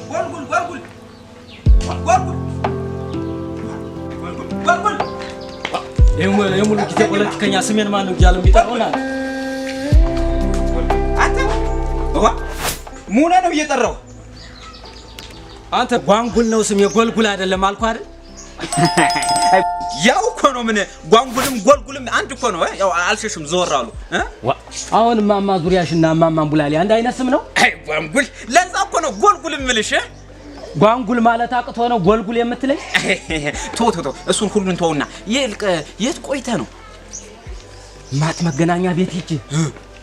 ጎልጉል ጎልጉል ጎልጉል ጎልጉል። የሙሉ ጊዜ ፖለቲከኛ ስሜን ማን ነው እያለ የሚጠራው? ና። አንተ ዋ ሙና ነው እየጠራው። አንተ ጓንጉል ነው ስሜ፣ ጎልጉል አይደለም አልኩህ አይደል? ያው እኮ ነው። ምን ጓንጉልም ጎልጉልም አንድ እኮ ነው። ያው አልሸሽም፣ ዞር አሉ። አሁን እማማ ዙሪያሽና እማማ እምቡላሌ አንድ አይነት ስም ነው። አይ ጓንጉል፣ ለዛ እኮ ነው ጎልጉል እምልሽ። ጓንጉል ማለት አቅቶ ነው ጎልጉል የምትለኝ? ተው ተው ተው፣ እሱን ሁሉን ተውና፣ ይልቅ የት ቆይተህ ነው? ማት መገናኛ ቤት ሂጅ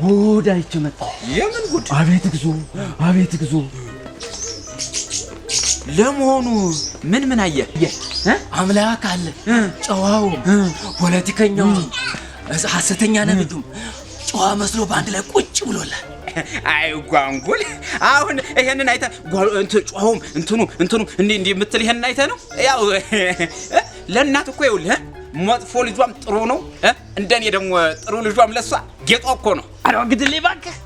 ጉድ አይቼ መጣሁ። የምን ጉድ? አቤት እግዚኦ፣ አቤት እግዚኦ! ለመሆኑ ምን ምን አየህ? አምላክ አለ፣ ጨዋውም፣ ፖለቲከኛውም፣ ሐሰተኛ ነብዩም ጨዋ መስሎ በአንድ ላይ ቁጭ ብሎላል። አይ ጓንጉል፣ አሁን ይሄንን አይተህ እንትን ጨዋውም እንትኑ እንትኑ እንዲህ እንዲህ የምትል ይሄንን አይተህ ነው? ያው ለእናት እኮ ይኸውልህ መጥፎ ልጇም ጥሩ ነው፣ እንደኔ ደግሞ ጥሩ ልጇም ለሷ ጌጧ እኮ ነው። ኧረ ግድሌ እባክህ፣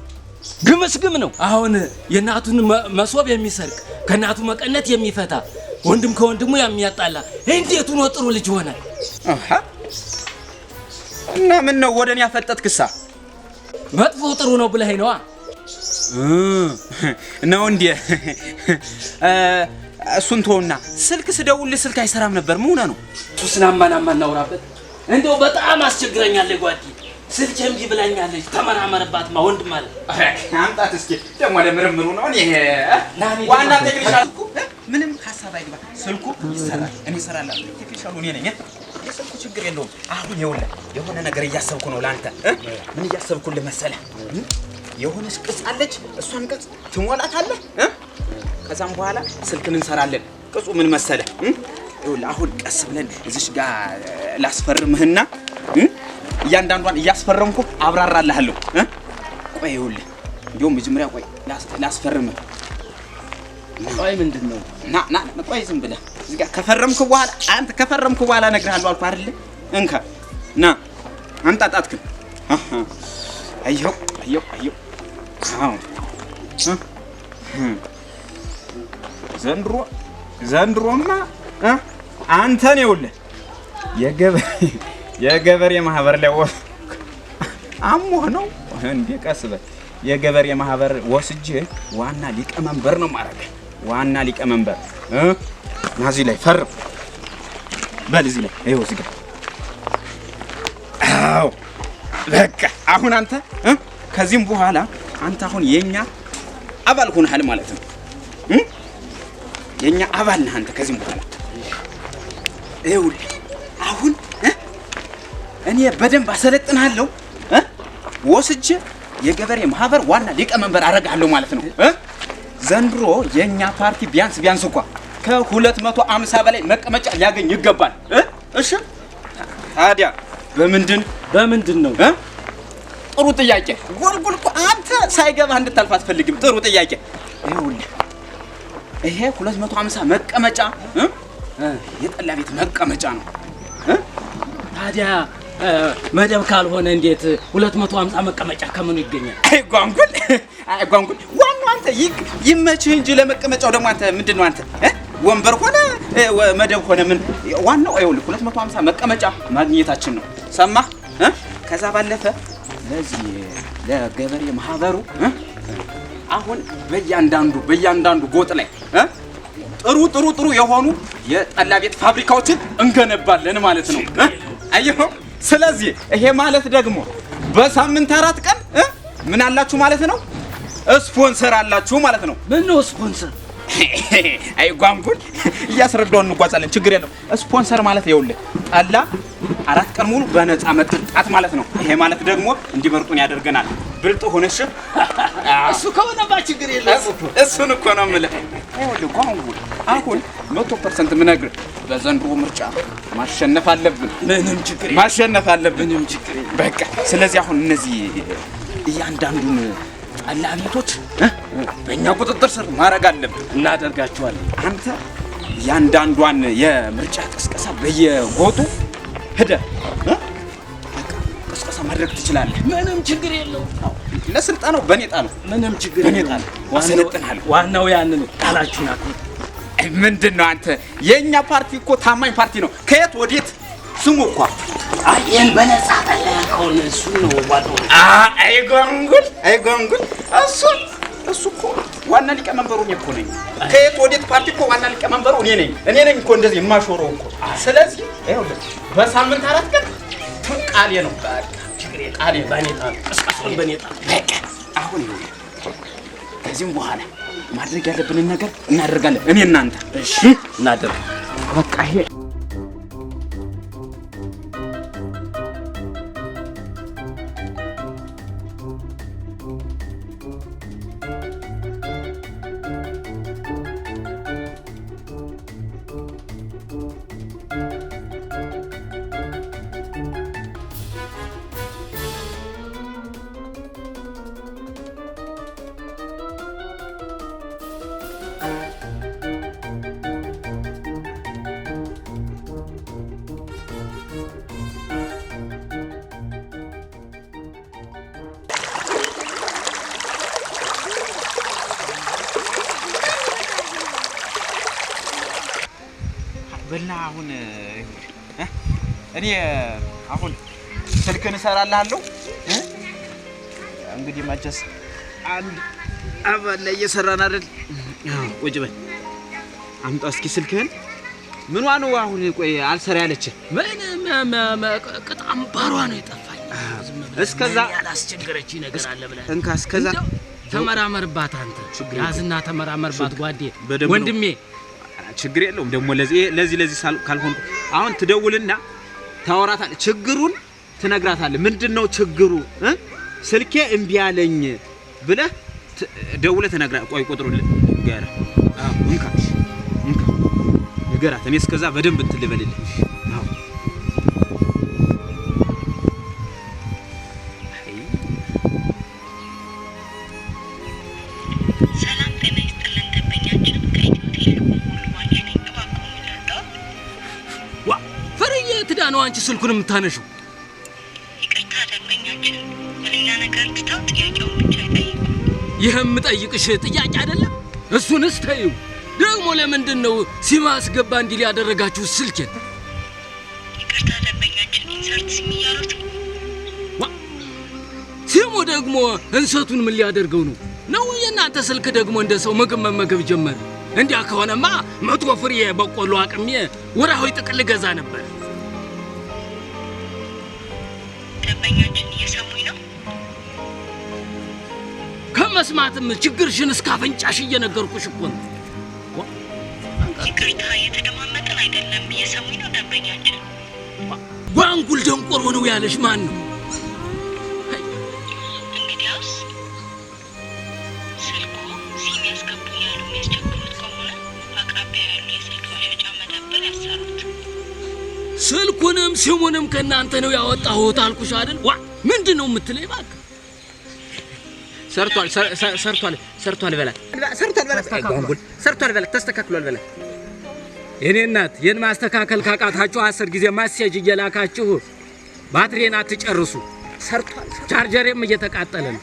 ግምስ ግም ነው። አሁን የእናቱን መሶብ የሚሰርቅ፣ ከእናቱ መቀነት የሚፈታ፣ ወንድም ከወንድሙ የሚያጣላ እንዴት ሆኖ ጥሩ ልጅ ሆነ? እና ምን ነው ወደ እኔ ያፈጠጥክሳ? መጥፎ ጥሩ ነው ብለኸኝ ነዋ። ነው እንዴ? እሱን ተውና ስልክ ስደውልህ ስልክ አይሰራም ነበር። ምን ሆነህ ነው? እሱን አማናማ እናውራበት። እንደው በጣም አስቸግረኛለች ጓዴ። ስልኬ እምቢ ብላኛለች። ተመራመርባትማ ወንድም አለ። አምጣት እስኪ ደግሞ ለምርምሩ ነው። እኔ ዋና ቴክኒሻን እኮ ምንም ሀሳብ አይግባ። ስልኩ ይሰራል፣ እኔ እሰራለሁ። ቴክኒሻኑ እኔ ነኝ። የስልኩ ችግር የለውም። አሁን ይኸውልህ የሆነ ነገር እያሰብኩ ነው ለአንተ። ምን እያሰብኩልህ መሰለህ? የሆነች ቅጽ አለች። እሷን ቅጽ ትሞላታለህ። ከዛም በኋላ ስልክን እንሰራለን። ቅጹ ምን መሰለህ? ይኸውልህ አሁን ቀስ ብለን እዚሽ ጋር ላስፈርምህና እያንዳንዷን እያስፈረምኩ አብራራልሃለሁ። ቆይ ይኸውልህ እንዲያውም መጀመሪያ ቆይ ላስፈርምህ። ቆይ ምንድን ነው? ና ና ቆይ ዝም ብለህ እዚህ ጋር ከፈረምክ በኋላ፣ አንተ ከፈረምክ በኋላ እነግርሃለሁ አልኩህ አይደለ? እንካ ና አምጣ ጣትክን። አየኸው አየኸው አየኸው። አዎ ዘንድሮ ዘንድሮማ አንተን ይኸውልህ የገበሬ ማህበር ላይ አሞህ ነው እንዴ? ቀስ በል። የገበሬ ማህበር ወስጄ ዋና ሊቀመንበር ነው የማደርገህ። ዋና ሊቀመንበር። ና እዚህ ላይ ፈርም በል። እዚህ ላይ ይኸው እዚህ ጋር። አዎ በቃ አሁን አንተ ከዚህም በኋላ አንተ አሁን የኛ አባል ሆነሃል ማለት ነው። የኛ አባል ነህ አንተ ከዚህም በኋላ። ይኸውልህ አሁን እኔ በደንብ አሰለጥንሃለሁ፣ ወስጄ የገበሬ ማህበር ዋና ሊቀመንበር አደርግሃለሁ ማለት ነው። ዘንድሮ የኛ ፓርቲ ቢያንስ ቢያንስ እንኳ ከ250 በላይ መቀመጫ ሊያገኝ ይገባል። እሺ ታዲያ በምንድን በምንድን ነው? ጥሩ ጥያቄ ጎልጉል እኮ አንተ ሳይገባህ እንድታልፍ አትፈልግም። ጥሩ ጥያቄ። ይኸውልህ ይሄ 250 መቀመጫ የጠላ ቤት መቀመጫ ነው። ታዲያ መደብ ካልሆነ እንዴት 250 መቀመጫ ከምኑ ይገኛል? አይ ጓንጉል፣ አይ ጓንጉል፣ ዋናው አንተ ይመችህ እንጂ ለመቀመጫው ደግሞ አንተ ምንድን ነው አንተ ወንበር ሆነ መደብ ሆነ ምን ዋናው ይኸውልህ 250 መቀመጫ ማግኘታችን ነው። ሰማህ? ከዛ ባለፈ ለዚህ ለገበሬ ማህበሩ አሁን በእያንዳንዱ በእያንዳንዱ ጎጥ ላይ ጥሩ ጥሩ ጥሩ የሆኑ የጠላ ቤት ፋብሪካዎችን እንገነባለን ማለት ነው። አየኸው? ስለዚህ ይሄ ማለት ደግሞ በሳምንት 4 ቀን ምን አላችሁ ማለት ነው? ስፖንሰር አላችሁ ማለት ነው። ምን ነው ስፖንሰር? አይ ጓንጉል እያስረዳው እንጓዛለን፣ ችግር የለውም። ስፖንሰር ማለት ይኸውልህ ጠላ 4 ቀን ሙሉ በነፃ መጠጣት ማለት ነው። ይሄ ማለት ደግሞ እንዲመርጡን ያደርገናል። ብልጥ ሆነሽ እሱ ከሆነማ ችግር የለውም እኮ። እሱን እኮ ነው የምልህ። ይኸውልህ ጓንጉል አሁን 100% የምነግርህ በዘንድሮ ምርጫ ማሸነፍ አለብን። ምንም ችግር የለም። ማሸነፍ አለብን። ምንም ችግር የለም። በቃ ስለዚህ አሁን እነዚህ እያንዳንዱን ጠላ ቤቶች በእኛ ቁጥጥር ስር ማድረግ አለብን። እናደርጋቸዋለን። አንተ እያንዳንዷን የምርጫ ቅስቀሳ በየጎጡ ሂደህ በቃ ቅስቀሳ ማድረግ ትችላለህ። ምንም ችግር የለውም። ለስልጠናው በእኔ ጣለው። ምንም ችግር በእኔ የለውም። ጣለው። አሰለጥንሃለሁ። ዋናው ያን ነው። ቃላችሁን አክብሩ። ምንድን ነው አንተ? የእኛ ፓርቲ እኮ ታማኝ ፓርቲ ነው። ከየት ወዴት ስሙ እኮ አይ ይሄን በነፃ ጠላ ያልከውን እሱ ነው ዋናው። አይ ጓንጉል፣ አይ ጓንጉል፣ እሱ እኮ ዋና ሊቀመንበሩ እኔ እኮ ነኝ። ከየት ወዴት ፓርቲ እኮ ዋና ሊቀመንበሩ እኔ ነኝ። እኔ ነኝ እኮ እንደዚህ የማሾረው እኮ። ስለዚህ ይኸውልህ በሳምንት 4 ቀን ቃሌ ነው። ችግር የለም። ቃሌ ነው። በእኔ ጣለው። ቅስቀሳውን በእኔ ጣለው። በቃ አሁን ይኸውልህ ከዚህም በኋላ ማድረግ ያለብንን ነገር እናደርጋለን። እኔ እናንተ እሺ እናደርግ። በቃ ይሄ በልና አሁን እኔ አሁን ስልክን እሰራልሃለሁ። እንግዲህ መቼስ አንድ አባል ላይ እየሰራን አይደል? ቁጭ በል። አምጣ እስኪ ስልክህን። ምኗ ነው አሁን? ቆይ አልሰራ ያለችህ? ምንም ቅጥ አምባሯ ነው የጠፋኝ። እስከዛ ያላስቸገረችኝ ነገር አለ ብለህ እንካ እስከዛ ተመራመርባት። አንተ ያዝና ተመራመርባት ጓዴ ወንድሜ። ችግር የለውም ደግሞ ለዚህ ለዚህ ካልሆንኩ አሁን ትደውልና ታወራታለህ። ችግሩን ትነግራታለህ። ምንድነው ችግሩ? ስልኬ እምቢ አለኝ ብለህ ደውለህ ትነግራት። ቆይ ቁጥሩን ልንገርህ። አዎ እንካ እንካ ንገራት። እኔ እስከዛ በደንብ እንትን ልበልልህ። አዎ ሰላም ጤና ይስጥልን ደንበኛችን፣ ከኢትዮ ቴሌኮም ሁሉ ባንክ ነኝ። እባክዎ ምን ልርዳዎት? ዋ ፍርዬ፣ የት ዳ ነው አንቺ ስልኩን የምታነሺው? ይቅርታ ደንበኛችን፣ በሌላ ነገር ትተው ጥያቄውን ብቻ ይጠይቁ። ይህ የምጠይቅሽ ጥያቄ አይደለም። እሱንስ ተይው። ደግሞ ለምንድን ነው ሲም አስገባ እንዲል ያደረጋችሁ ስልኬን? ይቅርታ ደንበኛችን፣ insert SIM እያሉት ነው። ዋ ሲሙ ደግሞ እንሰቱን ምን ሊያደርገው ነው? ነው የእናንተ ስልክ ደግሞ እንደ ሰው ምግብ መመገብ ጀመረ። እንዲያ ከሆነማ 100 ፍሬ በቆሎ አቅሜ ወርሃዊ ጥቅል ገዛ ነበር። ደንበኛችን እየሰሙኝ ነው? ከመስማትም ችግርሽን እስከ አፍንጫሽ እየነገርኩሽ እኮ ነው። ይቅርታ እየተደማመጥን አይደለም። እየሰሙኝ ነው ደንበኛችን? ጓንጉል ደንቆሮ ነው ያለሽ ማን ነው? እንግዲያውስ ስልኩ ሲም ያስገቡ እያሉ የሚያስቸግሩት ከሆነ በአቅራቢያ ያሉ የስልክ መሸጫ መደብር ያሰሩት። ስልኩንም ሲሙንም ከእናንተ ነው ያወጣሁት አልኩሽ አይደል? ዋ ምንድን ነው የምትለኝ? እባክህ ሰርቷል ሰርቷል ሰርቷል በላት። ሰርቷል በላት። ጓንጉል ሰርቷል በላት። ተስተካክሏል በላት። የኔ እናት ይህን ማስተካከል ካቃታችሁ 10 ጊዜ message እየላካችሁ ባትሪን አትጨርሱ። ሰርቷል። ቻርጀሬም እየተቃጠለ ነው።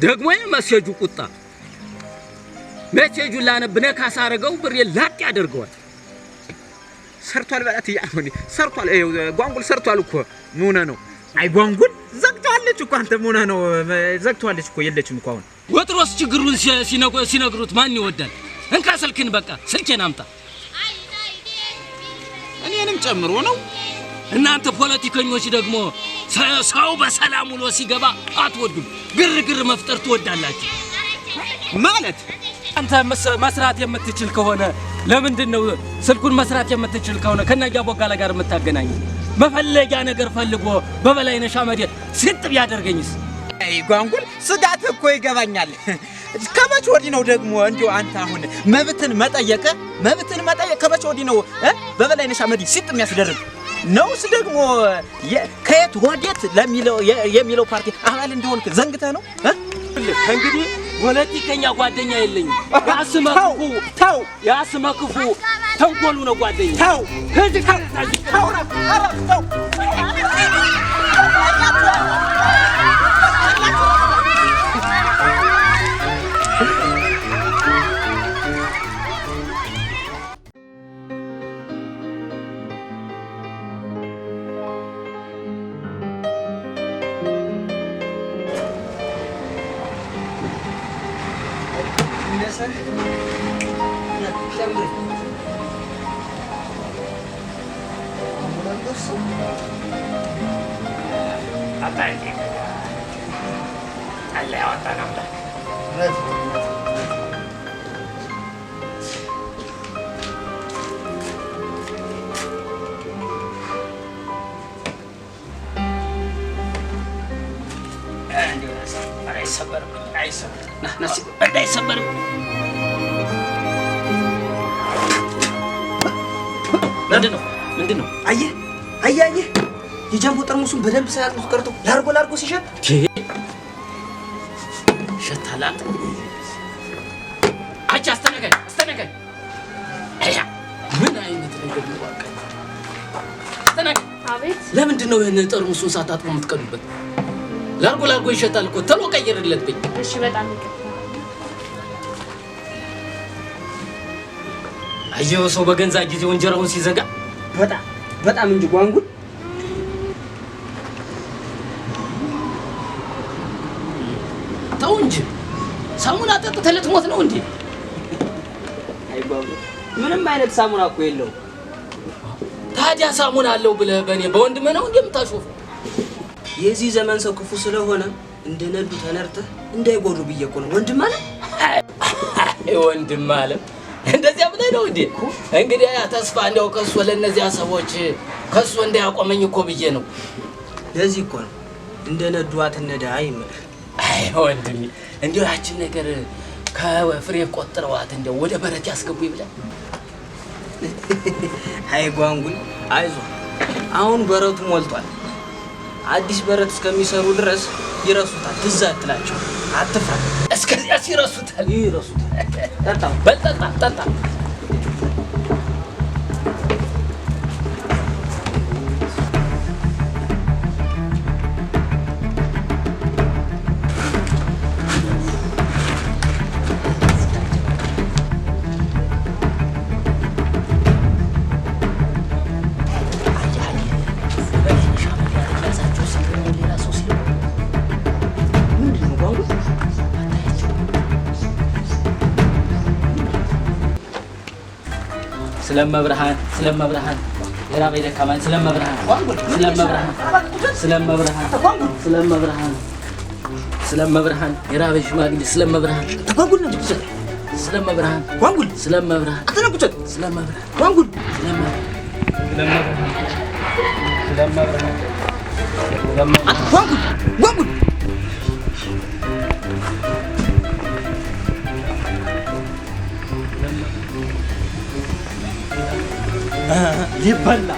ደግሞ የ message ኡ ቁጣ message ኡን ላነብ ነካ ሳረገው ብሬ ላጥ ያደርገዋል። ሰርቷል በላት። ሰርቷል። ጓንጉል ሰርቷል እኮ ምን ሆነህ ነው? አይ ጓንጉል ዘግተዋለች እኮ አንተ ምን ሆነህ ነው? ዘግተዋለች እኮ የለችም እኮ አሁን። ወጥሮስ ችግሩን ሲነግሩት ማን ይወዳል? እንካ ስልክን፣ በቃ ስልኬን አምጣ። እኔንም ጨምሮ ነው። እናንተ ፖለቲከኞች ደግሞ ሰው በሰላም ውሎ ሲገባ አትወዱም። ግርግር መፍጠር ትወዳላችሁ። ማለት አንተ መስራት የምትችል ከሆነ ለምንድን ነው ስልኩን መስራት የምትችል ከሆነ ከነጃ ቦጋለ ጋር የምታገናኝ? መፈለጊያ ነገር ፈልጎ በበላይነሽ አመዴ ሲጥ ቢያደርገኝስ? አይ ጓንጉል ስጋት እኮ ይገባኛል። ከመቼ ወዲህ ነው ደግሞ እንዲሁ አንተ አሁን መብትን መጠየቅ ከመቼ ወዲህ ነው በበላይነሽ አመዲ ሲጥ የሚያስደርግ ነውስ? ደግሞ ከየት ወዴት ለሚለው የሚለው ፓርቲ አባል እንደሆንክ ዘንግተህ ነው? እንግዲህ ፖለቲከኛ ጓደኛ የለኝም። ያስመክፉ ተው፣ ያስመክፉ ተንኮሉ ነው ጓደኛ። ተው ተው ተው። ምንድን ነው? አየህ አየህ አየህ የጃምቦ ጠርሙሱን በደንብ ሳያጥቡት ቀርቶ ላርጎ ላርጎ ሲሸት ሸታል። አንተ አንቺ አስተናጋጅ አስተናጋጅ፣ ምን አይነት ነገር ነው? አስተናጋጅ። አቤት። ለምንድን ነው ይህን ጠርሙሱን ሳታጥቡ የምትቀዱበት? ላርጎ ላርጎ ይሸታል እኮ ቶሎ ቀይርለት በይ። እሺ፣ በጣም ይቅርታ። አየኸው ሰው በገንዛ ጊዜው እንጀራውን ሲዘጋ በጣም በጣም እንጂ ጓንጉል። ተው እንጂ ሳሙና ጠጥተህ ልትሞት ነው እንዴ? አይ ጓንጉል፣ ምንም አይነት ሳሙና እኮ የለውም። ታዲያ ሳሙና አለው ብለህ በእኔ በወንድምህ ነው እንዴ የምታሾፈው? የዚህ ዘመን ሰው ክፉ ስለሆነ እንደ ነዱ ተነርተህ እንዳይጎዱ ብዬ እኮ ነው። ወንድም አለ አይ ወንድም አለ እንደዚያ ብለህ ነው እንዴ? እንግዲህ ያ ተስፋ እንዲያው ከእሱ ለእነዚያ ሰዎች ከእሱ እንዳያቆመኝ እኮ ብዬ ነው። ለዚህ እኮ ነው እንደ ነዱ አትነዳ የምልህ። አይ ወንድሜ እንዲያው ያችን ነገር ከፍሬ ቆጥረዋት እንዲያው ወደ በረት ያስገቡ ይብላል። አይ ጓንጉል፣ አይዞህ አሁን በረቱ ሞልቷል። አዲስ በረት እስከሚሰሩ ድረስ ይረሱታል። ትዝ አትላቸው፣ አትፍራ። እስከዚያ ይረሱታል ይረሱታል። ጠጣ በል ጠጣ ጠጣ። ስለመብርሃን ስለመብርሃን የራበኝ ደካማኝ ስለመብርሃን ስለመብርሃን ስለመብርሃን ስለመብርሃን ስለመብርሃን የራበኝ ሽማግሌ ስለመብርሃን ጓንጉል ነው ስለመብርሃን ጓንጉል ስለመብርሃን አትነቁጨት ስለመብርሃን ጓንጉል ስለመብርሃን ስለመብርሃን ጓንጉል ጓንጉል ሊበላ